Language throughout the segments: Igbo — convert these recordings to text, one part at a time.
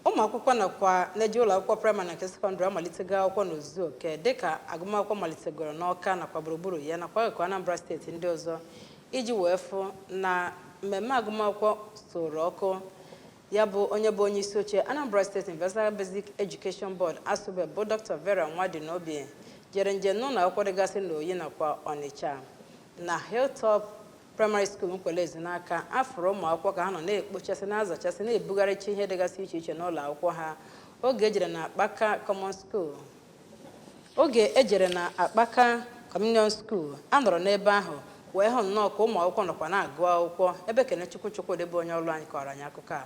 Ụmụ akwụkwọ nakwa na-eje ụlọ akwụkwọ praịmarị na nke sekọndịrị amalitego akwụkwọ n'ozuzu oke dịka agụmakwụkwọ malitegoro n'Ọka nakwa gburugburu ya nakwa akụkụ Anambra steeti ndị ọzọ iji wee fụ na mmemme agụmakwụkwọ soro ọkụ. Ya bụ onye bụ onye isi oche Anambra State Universal Basic Education Board, ASUBEB, bụ Dr. Vera Nwadinobi jere njem n'ụlọ akwụkwọ dịgasị n'Oyi nakwa Ọnịcha. Na Hilltop Primary School Nkwelle Ezunaka, a fụrụ ụmụ akwụkwọ ka ha nọ na-ekpochasị, na-azachasị, na-ebugharịcha ihe dịgasị iche iche n'ụlọ akwụkwọ ha. Oge ejere na Akpaka Common School, oge ejere na Akpaka Communion School, a nọrọ n'ebe ahụ wee hụ nnọọ ka ụmụ akwụkwọ nọkwa na-agụ akwụkwọ, ebe Kenechukwu Chukwudị bụ onye ọrụ anyị kọrọ anyị akụkọ a.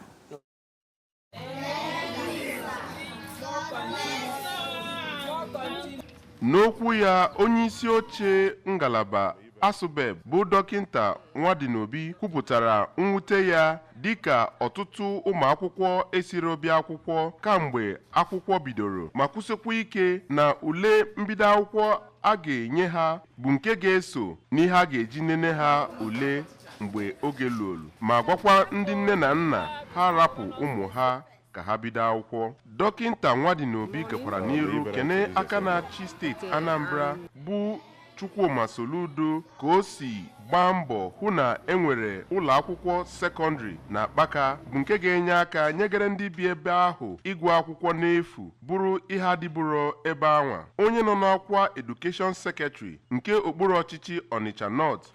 N'okwu ya, onyeisi oche ngalaba ASUBEB bụ Dọkịnta Nwadinobi kwupụtara mwute ya dịka ọtụtụ ụmụakwụkwọ esiro bịa akwụkwọ kamgbe akwụkwọ bidoro, ma kwusikwa ike na ule mbido akwụkwọ a ga-enye ha bụ nke ga-eso n'ihe a ga-eji nene ha ule mgbe oge luolu, ma gwakwa ndị nne na nna ha rapụ ụmụ ha ka ha bido akwụkwọ. Dọkịnta Nwadinobi gakwara n'iru kene aka na-achị steeti Anambra bụ Chukwuma Soludo ka o si gbaa mbọ hụ na e nwere ụlọ akwụkwọ sekọndịrị na Akpaka, bụ nke ga-enye aka nyegere ndị bi ebe ahụ ịgụ akwụkwọ n'efu bụrụ ihe adịburo ebe anwa. Onye nọ n'ọkwa Education Secretary nke okpuru ọchịchị Onitsha North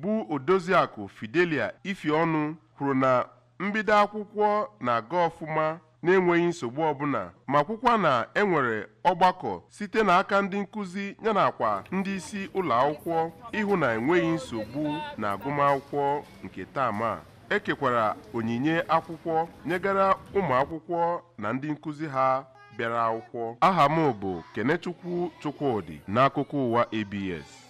bụ Odoziakụ Fidelia Ifeọnụ kwuru na mbido akwụkwọ na-aga ọfụma na-enweghị nsogbu ọbụla, ma kwukwa na e nwere ọgbakọ site n'aka ndị nkụzi yanakwa ndị isi ụlọ akwụkwọ ịhụ na enweghị nsogbu na agụmakwụkwọ nke term a. E kekwara onyinye akwụkwọ nyegara ụmụ akwụkwọ na ndị nkụzi ha bịara akwụkwọ. Aha m bụ Kenechukwu Chukwudị n'akụkọ ụwa ABS.